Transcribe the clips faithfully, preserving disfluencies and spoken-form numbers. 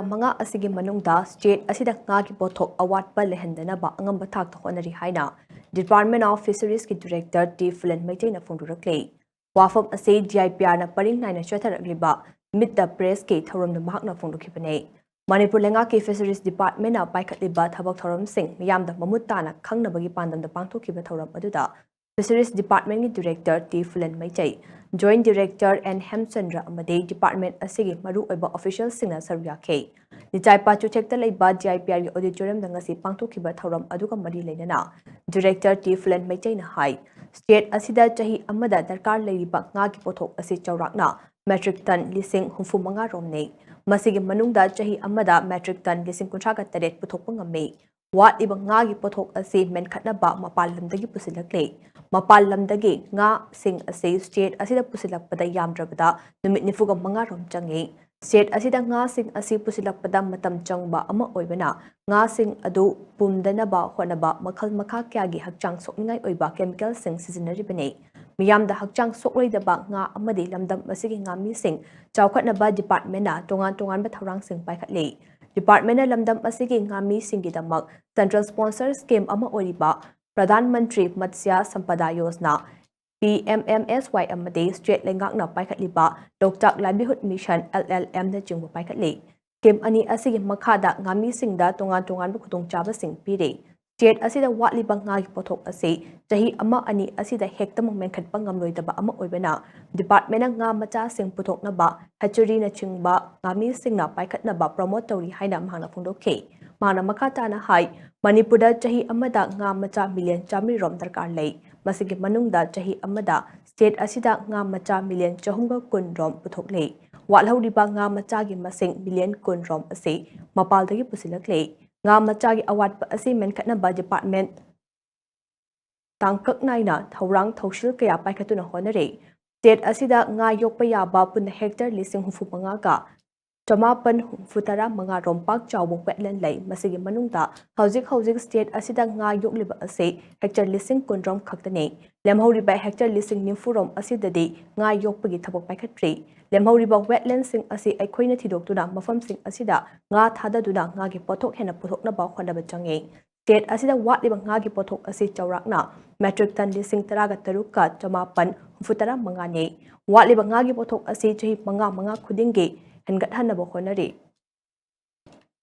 ꯃꯉꯥ ꯑꯁꯤꯒꯤ ꯃꯅꯨꯡꯗ state ꯑꯁꯤꯗ ꯉꯥꯒꯤ ꯄꯣꯠꯊꯣꯛ ꯑꯋꯥꯠꯄ ꯂꯩꯍꯟꯗꯅꯕ ꯑꯉꯝꯕ ꯊꯥꯛꯇ ꯍꯣꯠꯅꯔꯤ ꯍꯥꯏꯅ Department of Fisheries ꯀꯤ Director ꯇꯤ ꯐꯨꯂꯦꯟ ꯃꯩꯇꯩꯅ ꯐꯣꯡꯗꯣꯔꯛꯂꯤ꯫ ꯋꯥꯐꯝ ꯑꯁꯤ D I P R ꯅ ꯄꯔꯤꯡ ꯅꯥꯏꯅ ꯆꯠꯊꯔꯛꯂꯤꯕ Meet the Press ꯀꯤ ꯊꯧꯔꯝꯗ ꯃꯍꯥꯛꯅ ꯐꯣꯡꯗꯣꯛꯈꯤꯕꯅꯤ꯫ ꯃꯅꯤꯄꯨꯔ ꯂꯩꯉꯥꯛꯀꯤ Fisheries Department ꯅ ꯄꯥꯏꯈꯠꯂꯤꯕ ꯊꯕꯛ ꯊꯧꯔꯝꯁꯤꯡ ꯃꯤꯌꯥꯝꯗ ꯃꯃꯨꯠ ꯇꯥꯅ ꯈꯪꯅꯕꯒꯤ ꯄꯥꯟꯗꯝꯗ ꯄꯥꯡꯊꯣꯛꯈꯤꯕ ꯊꯧꯔꯝ ꯑꯗꯨꯗ Fisheries Department ꯀꯤ Director T Phulen Meitei, Joint Director N Hemchandra ꯑꯃꯗꯤ department ꯑꯁꯤꯒꯤ ꯃꯔꯨꯑꯣꯏꯕ official ꯁꯤꯡꯅ ꯁꯔꯨꯛ ꯌꯥꯈꯤ꯫ ꯅꯤꯆꯥꯏꯄꯥ ꯆꯨꯊꯦꯛꯇ ꯂꯩꯕ D I P R ꯒꯤ auditorium ꯗ ꯉꯁꯤ ꯄꯥꯡꯊꯣꯛꯈꯤꯕ ꯊꯧꯔꯝ ꯑꯗꯨꯒ ꯃꯔꯤ ꯂꯩꯅꯅ Director ꯇꯤ ꯐꯨꯂꯦꯟ ꯃꯩꯇꯩꯅ ꯍꯥꯏ, state ꯑꯁꯤꯗ ꯆꯍꯤ ꯑꯃꯗ ꯗꯔꯀꯥꯔ ꯂꯩꯔꯤꯕ ꯉꯥꯒꯤ ꯄꯣꯠꯊꯣꯛ ꯑꯁꯤ ꯆꯥꯎꯔꯥꯛꯅ metric ton ꯂꯤꯁꯤꯡ ꯍꯨꯝꯐꯨ ꯃꯉꯥ ꯔꯣꯝꯅꯤ꯫ ꯃꯁꯤꯒꯤ ꯃꯅꯨꯡꯗ ꯆꯍꯤ ꯑꯃꯗ metric ton ꯂꯤꯁꯤꯡ ꯀꯨꯟꯊ꯭ꯔꯥꯒ ꯇꯔꯦꯠ ꯄꯨꯊꯣꯛꯄ ꯉꯝꯃꯤ꯫ ꯋꯥꯠꯂꯤꯕ ꯉꯥꯒꯤ ꯄꯣꯠꯊꯣꯛ ꯑꯁꯤ ꯃꯦꯟꯈꯠꯅꯕ ꯃꯄꯥꯟ ꯂꯝꯗꯒꯤ ꯄꯨꯁꯤꯜꯂꯛꯂꯤ꯫ ꯃꯄꯥꯟ ꯂꯝꯗꯒꯤ ꯉꯥꯁꯤꯡ ꯑꯁꯤ state ꯑꯁꯤꯗ ꯄꯨꯁꯤꯜꯂꯛꯄꯗ ꯌꯥꯝꯗ꯭ꯔꯕꯗ ꯅꯨꯃꯤꯠ ꯅꯤꯐꯨꯒ ꯃꯉꯥ ꯔꯣꯝ ꯆꯪꯏ꯫ State ꯑꯁꯤꯗ ꯉꯥꯁꯤꯡ ꯑꯁꯤ ꯄꯨꯁꯤꯜꯂꯛꯄꯗ ꯃꯇꯝ ꯆꯪꯕ ꯑꯃ ꯑꯣꯏꯕꯅ, ꯉꯥꯁꯤꯡ ꯑꯗꯨ ꯄꯨꯝꯗꯅꯕ ꯍꯣꯠꯅꯕ ꯃꯈꯜ ꯃꯈꯥ ꯀꯌꯥꯒꯤ ꯍꯛꯆꯥꯡ ꯁꯣꯛꯅꯤꯡꯉꯥꯏ ꯑꯣꯏꯕ chemical ꯁꯤꯡ ꯁꯤꯖꯤꯟꯅꯔꯤꯕꯅꯤ꯫ ꯃꯤꯌꯥꯝꯗ ꯍꯛꯆꯥꯡ ꯁꯣꯛꯂꯣꯏꯗꯕ ꯉꯥ ꯑꯃꯗꯤ ꯂꯝꯗꯝ ꯑꯁꯤꯒꯤ ꯉꯥꯃꯤꯁꯤꯡ ꯆꯥꯎꯈꯠꯅꯕ department ꯅ ꯇꯣꯉꯥꯟ ꯇꯣꯉꯥꯟꯕ ꯊꯧꯔꯥꯡꯁꯤꯡ ꯄꯥꯏꯈꯠꯂꯤ꯫ Department ꯅ ꯂꯝꯗꯝ ꯑꯁꯤꯒꯤ ꯉꯥꯃꯤꯁꯤꯡꯒꯤꯗꯃꯛ central sponsor scheme ꯑꯃ ꯑꯣꯏꯔꯤꯕ Pradhan Mantri Matsya ꯁꯝꯄꯗꯥ Yojana, P M M S Y, ꯑꯃꯗꯤ state ꯂꯩꯉꯥꯛꯅ ꯄꯥꯏꯈꯠꯂꯤꯕ ꯂꯣꯛꯇꯥꯛ Livelihood Mission, L L M, ꯅꯆꯤꯡꯕ ꯄꯥꯏꯈꯠꯂꯤ꯫ Scheme ꯑꯅꯤ ꯑꯁꯤꯒꯤ ꯃꯈꯥꯗ ꯉꯥꯃꯤꯁꯤꯡꯗ ꯇꯣꯉꯥꯟ ꯇꯣꯉꯥꯟꯕ ꯈꯨꯗꯣꯡꯆꯥꯕꯁꯤꯡ ꯄꯤꯔꯤ꯫ State ꯑꯁꯤꯗ ꯋꯥꯠꯂꯤꯕ ꯉꯥꯒꯤ ꯄꯣꯠꯊꯣꯛ ꯑꯁꯤ ꯆꯍꯤ ꯑꯃ ꯑꯅꯤ ꯑꯁꯤꯗ ꯍꯦꯛꯇꯃꯛ ꯃꯦꯟꯈꯠꯄ ꯉꯝꯂꯣꯏꯗꯕ ꯑꯃ ꯑꯣꯏꯕꯅ, department ꯅ ꯉꯥ ꯃꯆꯥꯁꯤꯡ ꯄꯨꯊꯣꯛꯅꯕ hatchery ꯅꯆꯤꯡꯕ ꯉꯥꯃꯤꯁꯤꯡꯅ ꯄꯥꯏꯈꯠꯅꯕ promote ꯇꯧꯔꯤ ꯍꯥꯏꯅ ꯃꯍꯥꯛꯅ ꯐꯣꯡꯗꯣꯛꯈꯤ꯫ ꯃꯍꯥꯛꯅ ꯃꯈꯥ ꯇꯥꯅ ꯍꯥꯏ, ꯃꯅꯤꯄꯨꯔꯗ ꯆꯍꯤ ꯑꯃꯗ ꯉꯥ ꯃꯆꯥ million ꯆꯥꯃꯔꯤ ꯔꯣꯝ ꯗꯔꯀꯥꯔ ꯂꯩ꯫ ꯃꯁꯤꯒꯤ ꯃꯅꯨꯡꯗ ꯆꯍꯤ ꯑꯃꯗ state ꯑꯁꯤꯗ ꯉꯥ ꯃꯆꯥ million ꯆꯍꯨꯝꯒ ꯀꯨꯟ ꯔꯣꯝ ꯄꯨꯊꯣꯛꯂꯤ꯫ ꯋꯥꯠꯍꯧꯔꯤꯕ ꯉꯥ ꯃꯆꯥꯒꯤ ꯃꯁꯤꯡ million ꯀꯨꯟ ꯔꯣꯝ ꯑꯁꯤ ꯃꯄꯥꯜꯗꯒꯤ ꯄꯨꯁꯤꯜꯂꯛꯂꯤ꯫ ꯉꯥ ꯃꯆꯥꯒꯤ ꯑꯋꯥꯠꯄ ꯑꯁꯤ ꯃꯦꯟꯈꯠꯅꯕ department ꯇꯥꯡꯀꯛ ꯅꯥꯏꯅ ꯊꯧꯔꯥꯡ ꯊꯧꯁꯤꯜ ꯀꯌꯥ ꯄꯥꯏꯈꯠꯇꯨꯅ ꯍꯣꯠꯅꯔꯤ꯫ State ꯑꯁꯤꯗ ꯉꯥ ꯌꯣꯛꯄ ꯌꯥꯕ ꯄꯨꯟꯅ hectare ꯂꯤꯁꯤꯡ ꯍꯨꯝꯐꯨ ꯃꯉꯥꯒ ꯆꯃꯥꯄꯟ ꯍꯨꯝꯐꯨ ꯇꯔꯥ ꯃꯉꯥ ꯔꯣꯝ ꯄꯥꯛ ꯆꯥꯎꯕ wetland ꯂꯩ꯫ ꯃꯁꯤꯒꯤ ꯃꯅꯨꯡꯗ ꯍꯧꯖꯤꯛ ꯍꯧꯖꯤꯛ state ꯑꯁꯤꯗ ꯉꯥ ꯌꯣꯛꯂꯤꯕ ꯑꯁꯤ hectare ꯂꯤꯁꯤꯡ ꯀꯨꯟ ꯔꯣꯝ ꯈꯛꯇꯅꯤ꯫ ꯂꯦꯝꯍꯧꯔꯤꯕ ꯍꯦꯛꯇꯔ ꯂꯤꯁꯤꯡ ꯅꯤꯐꯨ ꯔꯣꯝ ꯑꯁꯤꯗꯗꯤ ꯉꯥ ꯌꯣꯛꯄꯒꯤ ꯊꯕꯛ ꯄꯥꯏꯈꯠꯇ꯭ꯔꯤ꯫ ꯂꯦꯝꯍꯧꯔꯤꯕ ꯋꯦꯠꯂꯦꯟꯁꯤꯡ ꯑꯁꯤ ꯑꯩꯈꯣꯏꯅ ꯊꯤꯗꯣꯛꯇꯨꯅ ꯃꯐꯝꯁꯤꯡ ꯑꯁꯤꯗ ꯉꯥ ꯊꯥꯗꯗꯨꯅ ꯉꯥꯒꯤ ꯄꯣꯠꯊꯣꯛ ꯍꯦꯟꯅ ꯄꯨꯊꯣꯛꯅꯕ ꯍꯣꯠꯅꯕ ꯆꯪꯏ꯫ ꯁ꯭ꯇꯦꯠ ꯑꯁꯤꯗ ꯋꯥꯠꯂꯤꯕ ꯉꯥꯒꯤ ꯄꯣꯠꯊꯣꯛ ꯑꯁꯤ ꯆꯥꯎꯔꯥꯛꯅ ꯃꯦꯇ꯭ꯔꯤꯛ ꯇꯟ ꯂꯤꯁꯤꯡ ꯇꯔꯥꯒ ꯇꯔꯨꯛꯀ ꯆꯃꯥꯄꯟ ꯍꯨꯝꯐꯨ ꯇꯔꯥ ꯃꯉꯥꯅꯤ꯫ ꯋꯥꯠꯂꯤꯕ ꯉꯥꯒꯤ ꯄꯣꯠꯊꯣꯛ ꯑꯁꯤ ꯆꯍꯤ ꯃꯉꯥ ꯃꯉꯥ ꯈꯨꯗꯤꯡꯒꯤ ꯍꯦꯟꯒꯠꯍꯟꯅꯕ ꯍꯣꯠꯅꯔꯤ꯫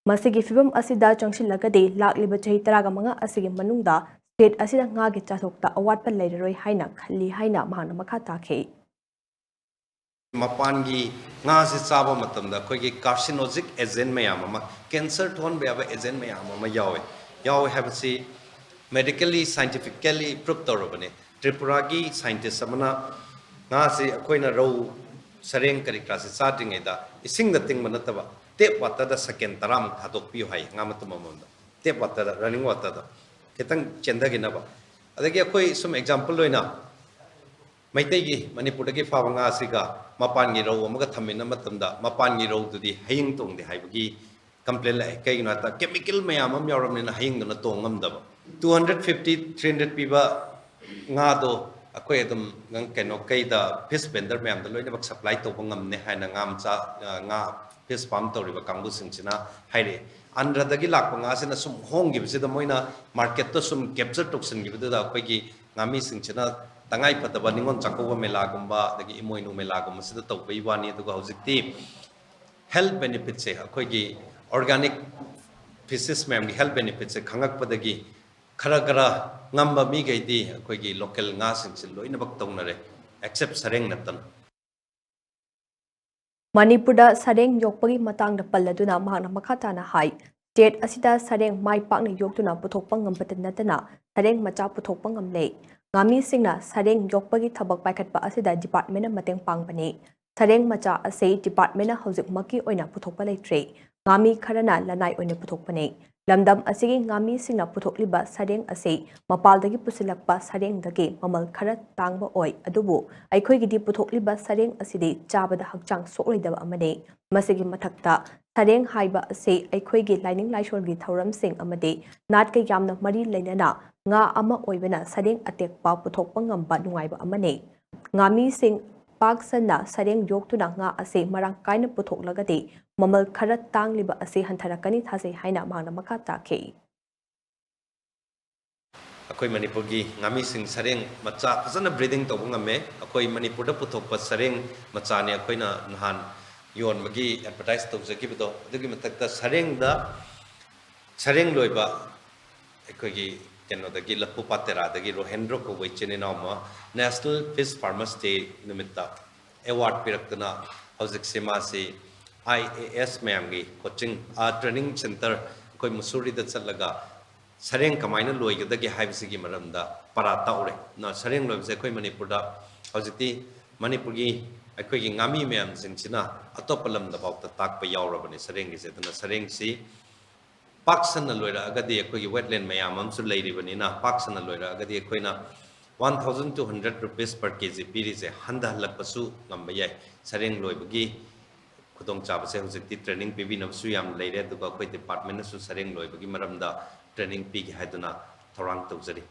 ꯃꯁꯤꯒꯤ ꯐꯤꯚꯝ ꯑꯁꯤꯗ ꯆꯪꯁꯤꯜꯂꯒꯗꯤ ꯂꯥꯛꯂꯤꯕ ꯆꯍꯤ ꯇꯔꯥꯒ ꯃꯉꯥ ꯑꯁꯤꯒꯤ ꯃꯅꯨꯡꯗ ꯁ꯭ꯇꯦꯠ ꯑꯁꯤꯗ ꯉꯥꯒꯤ ꯆꯥꯊꯣꯛꯇ ꯑꯋꯥꯠꯄ ꯂꯩꯔꯔꯣꯏ ꯍꯥꯏꯅ ꯈꯜꯂꯤ ꯍꯥꯏꯅ ꯃꯍꯥꯛꯅ ꯃꯈꯥ ꯇꯥꯈꯤ꯫ ꯃꯄꯥꯟꯒꯤ ꯉꯥꯁꯦ ꯆꯥꯕ ꯃꯇꯝꯗ ꯑꯩꯈꯣꯏꯒꯤ carcinogenic agent ꯃꯌꯥꯝ ꯑꯃ, cancer ꯊꯣꯛꯍꯟꯕ ꯌꯥꯕ agent ꯃꯌꯥꯝ ꯑꯃ ꯌꯥꯎꯋꯦ꯫ ꯌꯥꯎꯋꯦ ꯍꯥꯏꯕꯁꯤ medically, scientifically prove ꯇꯧꯔꯕꯅꯦ꯫ ꯇ꯭ꯔꯤꯄꯨꯔꯥꯒꯤ scientist ꯑꯃꯅ ꯉꯥꯁꯦ ꯑꯩꯈꯣꯏꯅ ꯔꯧ, ꯁꯔꯦꯡ ꯀꯔꯤ ꯀꯔꯥꯁꯦ ꯆꯥꯗ꯭ꯔꯤꯉꯩꯗ ꯏꯁꯤꯡꯗ ꯇꯤꯡꯕ ꯅꯠꯇꯕ tap waterꯗ second ꯇꯔꯥꯃꯨꯛ ꯊꯥꯗꯣꯛꯄꯤꯌꯨ ꯍꯥꯏ, ꯉꯥ ꯃꯇꯨꯝ ꯑꯃꯃꯝꯗ꯫ Tap waterꯗ, running waterꯗ ꯈꯤꯇꯪ ꯆꯦꯟꯊꯈꯤꯅꯕ꯫ ꯑꯗꯒꯤ ꯑꯩꯈꯣꯏ ꯁꯨꯝ example ꯑꯣꯏꯅ ꯃꯩꯇꯩꯒꯤ, ꯃꯅꯤꯄꯨꯔꯗꯒꯤ ꯐꯥꯕ ꯉꯥꯁꯤꯒ ꯃꯄꯥꯟꯒꯤ ꯔꯧ ꯑꯃꯒ ꯊꯝꯃꯤꯟꯅ ꯃꯇꯝꯗ ꯃꯄꯥꯟꯒꯤ ꯔꯧꯗꯨꯗꯤ ꯍꯌꯤꯡ ꯇꯣꯡꯗꯦ ꯍꯥꯏꯕꯒꯤ complain ꯂꯥꯛꯑꯦ꯫ ꯀꯩꯒꯤꯅꯣ ꯍꯥꯏꯕꯗ chemical ꯃꯌꯥꯝ ꯑꯃ ꯌꯥꯎꯔꯕꯅꯤꯅ ꯍꯌꯤꯡꯗꯨꯅ ꯇꯣꯡ ꯉꯝꯗꯕ꯫ Two hundred fifty, three hundred ꯄꯤꯕ ꯉꯥꯗꯣ ꯑꯩꯈꯣꯏ ꯑꯗꯨꯝ ꯅꯪ ꯀꯩꯅꯣ ꯀꯩꯗ fish vendor ꯃꯌꯥꯝꯗ ꯂꯣꯏꯅꯃꯛ supply ꯇꯧꯕ ꯉꯝꯅꯦ ꯍꯥꯏꯅ ꯉꯥ ꯃꯆꯥ, ꯑ, ꯉꯥ fish farm ꯇꯧꯔꯤꯕ ꯀꯥꯡꯕꯨꯁꯤꯡꯁꯤꯅ ꯍꯥꯏꯔꯛꯑꯦ꯫ ꯑꯟꯙ꯭ꯔꯗꯒꯤ ꯂꯥꯛꯄ ꯉꯥꯁꯤꯅ ꯁꯨꯝ ꯍꯣꯡꯈꯤꯕꯁꯤꯗ ꯃꯣꯏꯅ marketꯇ ꯁꯨꯝ capture ꯇꯧꯁꯤꯟꯈꯤꯕꯗꯨꯗ ꯑꯩꯈꯣꯏꯒꯤ ꯉꯥꯃꯤꯁꯤꯡꯁꯤꯅ ꯇꯉꯥꯏ ꯐꯗꯕ ꯅꯤꯉꯣꯜ ꯆꯥꯛꯀꯧꯕ ꯃꯦꯂꯥꯒꯨꯝꯕ ꯑꯗꯒꯤ ꯏꯃꯣꯏꯅꯨ ꯃꯦꯂꯥꯒꯨꯝꯕꯁꯤꯗ ꯇꯧꯕꯒꯤ ꯋꯥꯅꯤ꯫ ꯑꯗꯨꯒ ꯍꯧꯖꯤꯛꯇꯤ health benefitꯁꯦ, ꯑꯩꯈꯣꯏꯒꯤ organic fishes ꯃꯌꯥꯝꯒꯤ health benefitꯁꯦ ꯈꯪꯉꯛꯄꯗꯒꯤ ꯈꯔ ꯈꯔ ꯉꯝꯕ ꯃꯤꯈꯩꯗꯤ ꯑꯩꯈꯣꯏꯒꯤ local ꯉꯥꯁꯤꯡꯁꯦ ꯂꯣꯏꯅꯃꯛ ꯇꯧꯅꯔꯦ, except ꯁꯔꯦꯡ ꯅꯠꯇꯅ꯫ ꯃꯅꯤꯄꯨꯔꯗ ꯁꯔꯦꯡ ꯌꯣꯛꯄꯒꯤ ꯃꯇꯥꯡꯗ ꯄꯜꯂꯗꯨꯅ ꯃꯍꯥꯛꯅ ꯃꯈꯥ ꯇꯥꯅ ꯍꯥꯏ, ꯁ꯭ꯇꯦꯠ ꯑꯁꯤꯗ ꯁꯔꯦꯡ ꯃꯥꯏ ꯄꯥꯛꯅ ꯌꯣꯛꯇꯨꯅ ꯄꯨꯊꯣꯛꯄ ꯉꯝꯕꯇ ꯅꯠꯇꯅ ꯁꯔꯦꯡ ꯃꯆꯥ ꯄꯨꯊꯣꯛꯄ ꯉꯝꯂꯦ꯫ ꯉꯥꯃꯤꯁꯤꯡꯅ ꯁꯔꯦꯡ ꯌꯣꯛꯄꯒꯤ ꯊꯕꯛ ꯄꯥꯏꯈꯠꯄ ꯑꯁꯤꯗ departmentꯅ ꯃꯇꯦꯡ ꯄꯥꯡꯕꯅꯤ꯫ ꯁꯔꯦꯡ ꯃꯆꯥ ꯑꯁꯤ departmentꯅ ꯍꯧꯖꯤꯛꯃꯛꯀꯤ ꯑꯣꯏꯅ ꯄꯨꯊꯣꯛꯄ ꯂꯩꯇ꯭ꯔꯤ꯫ ꯉꯥꯃꯤ ꯈꯔꯅ ꯂꯅꯥꯏ ꯑꯣꯏꯅ ꯄꯨꯊꯣꯛꯄꯅꯤ꯫ ꯂꯝꯗꯝ ꯑꯁꯤꯒꯤ ꯉꯥꯃꯤꯁꯤꯡꯅ ꯄꯨꯊꯣꯛꯂꯤꯕ ꯁꯔꯦꯡ ꯑꯁꯤ ꯃꯄꯥꯟꯗꯒꯤ ꯄꯨꯁꯤꯜꯂꯛꯄ ꯁꯔꯦꯡꯗꯒꯤ ꯃꯃꯜ ꯈꯔ ꯇꯥꯡꯕ ꯑꯣꯏ, ꯑꯗꯨꯕꯨ ꯑꯩꯈꯣꯏꯒꯤꯗꯤ ꯄꯨꯊꯣꯛꯂꯤꯕ ꯁꯔꯦꯡ ꯑꯁꯤꯗꯤ ꯆꯥꯕꯗ ꯍꯛꯆꯥꯡ ꯁꯣꯛꯂꯣꯏꯗꯕ ꯑꯃꯅꯤ꯫ ꯃꯁꯤꯒꯤ ꯃꯊꯛꯇ ꯁꯔꯦꯡ ꯍꯥꯏꯕ ꯑꯁꯤ ꯑꯩꯈꯣꯏꯒꯤ ꯂꯥꯏꯅꯤꯡ ꯂꯥꯏꯁꯣꯜꯒꯤ ꯊꯧꯔꯝꯁꯤꯡ ꯑꯃꯗꯤ ꯅꯥꯠꯀ ꯌꯥꯝꯅ ꯃꯔꯤ ꯂꯩꯅꯅ ꯉꯥ ꯑꯃ ꯑꯣꯏꯕꯅ ꯁꯔꯦꯡ ꯑꯇꯦꯛꯄ ꯄꯨꯊꯣꯛꯄ ꯉꯝꯕ ꯅꯨꯡꯉꯥꯏꯕ ꯑꯃꯅꯤ꯫ ꯉꯥꯃꯤꯁꯤꯡ ꯄꯥꯛ ꯁꯟꯅ ꯁꯔꯦꯡ ꯌꯣꯛꯇꯨꯅ ꯉꯥ ꯑꯁꯤ ꯃꯔꯥꯡ ꯀꯥꯏꯅ ꯄꯨꯊꯣꯛꯂꯒꯗꯤ ꯃꯃꯜ ꯈꯔ ꯇꯥꯡꯂꯤꯕ ꯑꯁꯤ ꯍꯟꯊꯔꯛꯀꯅꯤ ꯊꯥꯖꯩ ꯍꯥꯏꯅ ꯃꯍꯥꯛꯅ ꯃꯈꯥ ꯇꯥꯈꯤ꯫ ꯑꯩꯈꯣꯏ ꯃꯅꯤꯄꯨꯔꯒꯤ ꯉꯥꯃꯤꯁꯤꯡ ꯁꯔꯦꯡ ꯃꯆꯥ ꯐꯖꯅ ꯕ꯭ꯔꯤꯗꯤꯡ ꯇꯧꯕ ꯉꯝꯃꯦ꯫ ꯑꯩꯈꯣꯏ ꯃꯅꯤꯄꯨꯔꯗ ꯄꯨꯊꯣꯛꯄ ꯁꯔꯦꯡ ꯃꯆꯥꯅꯤ ꯑꯩꯈꯣꯏꯅ ꯅꯍꯥꯟ ꯌꯣꯟꯕꯒꯤ ꯑꯦꯗꯚꯔꯇꯥꯏꯁ ꯇꯧꯖꯈꯤꯕꯗꯣ꯫ ꯑꯗꯨꯒꯤ ꯃꯊꯛꯇ ꯁꯔꯦꯡꯗ ꯁꯔꯦꯡ ꯂꯣꯏꯕ ꯑꯩꯈꯣꯏꯒꯤ ꯀꯩꯅꯣꯗꯒꯤ, ꯂꯐꯨꯄꯥꯠ ꯇꯦꯔꯥꯗꯒꯤ ꯔꯣꯍꯦꯟꯗ꯭ꯔꯣ ꯀꯧꯕ ꯏꯆꯤꯟ ꯏꯅꯥꯎ ꯑꯃ National Fish Farmers Day ꯅꯨꯃꯤꯠꯇ ꯑꯦꯋꯥꯔꯗ ꯄꯤꯔꯛꯇꯅ ꯍꯧꯖꯤꯛꯁꯦ ꯃꯥꯁꯤ I A S ꯃꯌꯥꯝꯒꯤ ꯀꯣꯆꯤꯡ, ꯇ꯭ꯔꯦꯅꯤꯡ ꯁꯦꯟꯇꯔ ꯑꯩꯈꯣꯏ ꯃꯁꯨꯔꯤꯗ ꯆꯠꯂꯒ ꯁꯔꯦꯡ ꯀꯃꯥꯏꯅ ꯂꯣꯏꯒꯗꯒꯦ ꯍꯥꯏꯕꯁꯤꯒꯤ ꯃꯔꯝꯗ ꯄꯔꯥ ꯇꯥꯛꯎꯔꯦ꯫ ꯅ-, ꯁꯔꯦꯡ ꯂꯣꯏꯕꯁꯦ ꯑꯩꯈꯣꯏ ꯃꯅꯤꯄꯨꯔꯗ ꯍꯧꯖꯤꯛꯇꯤ ꯃꯅꯤꯄꯨꯔꯒꯤ ꯑꯩꯈꯣꯏꯒꯤ ꯉꯥꯃꯤ ꯃꯌꯥꯝꯁꯤꯡꯁꯤꯅ ꯑꯇꯣꯞꯄ ꯂꯝꯗ ꯐꯥꯎꯗ ꯇꯥꯛꯄ ꯌꯥꯎꯔꯕꯅꯦ ꯁꯔꯦꯡꯒꯤꯁꯦ꯫ ꯑꯗꯨꯅ ꯁꯔꯦꯡꯁꯤ ꯄꯥꯛ ꯁꯟꯅ ꯂꯣꯏꯔꯛꯑꯒꯗꯤ ꯑꯩꯈꯣꯏꯒꯤ ꯋꯦꯠꯂꯦꯟ ꯃꯌꯥꯝ ꯑꯃꯁꯨ ꯂꯩꯔꯤꯕꯅꯤꯅ, ꯄꯥꯛ ꯁꯟꯅ ꯂꯣꯏꯔꯛꯑꯒꯗꯤ ꯑꯩꯈꯣꯏꯅ one thousand two hundred rupees per K G ꯄꯤꯔꯤꯁꯦ ꯍꯟꯊꯍꯜꯂꯛꯄꯁꯨ ꯉꯝꯕ ꯌꯥꯏ꯫ ꯁꯔꯦꯡ ꯂꯣꯏꯕꯒꯤ ꯈꯨꯗꯣꯡꯆꯥꯕꯁꯦ ꯍꯧꯖꯤꯛꯇꯤ ꯇ꯭ꯔꯦꯅꯤꯡ ꯄꯤꯕꯤꯅꯕꯁꯨ ꯌꯥꯝ ꯂꯩꯔꯦ, ꯑꯗꯨꯒ ꯑꯩꯈꯣꯏ ꯗꯤꯄꯥꯔꯠꯃꯦꯟꯅꯁꯨ ꯁꯔꯦꯡ ꯂꯣꯏꯕꯒꯤ ꯃꯔꯝꯗ ꯇ꯭ꯔꯦꯅꯤꯡ ꯄꯤꯒꯦ ꯍꯥꯏꯗꯨꯅ ꯊꯧꯔꯥꯡ ꯇꯧꯖꯔꯤ꯫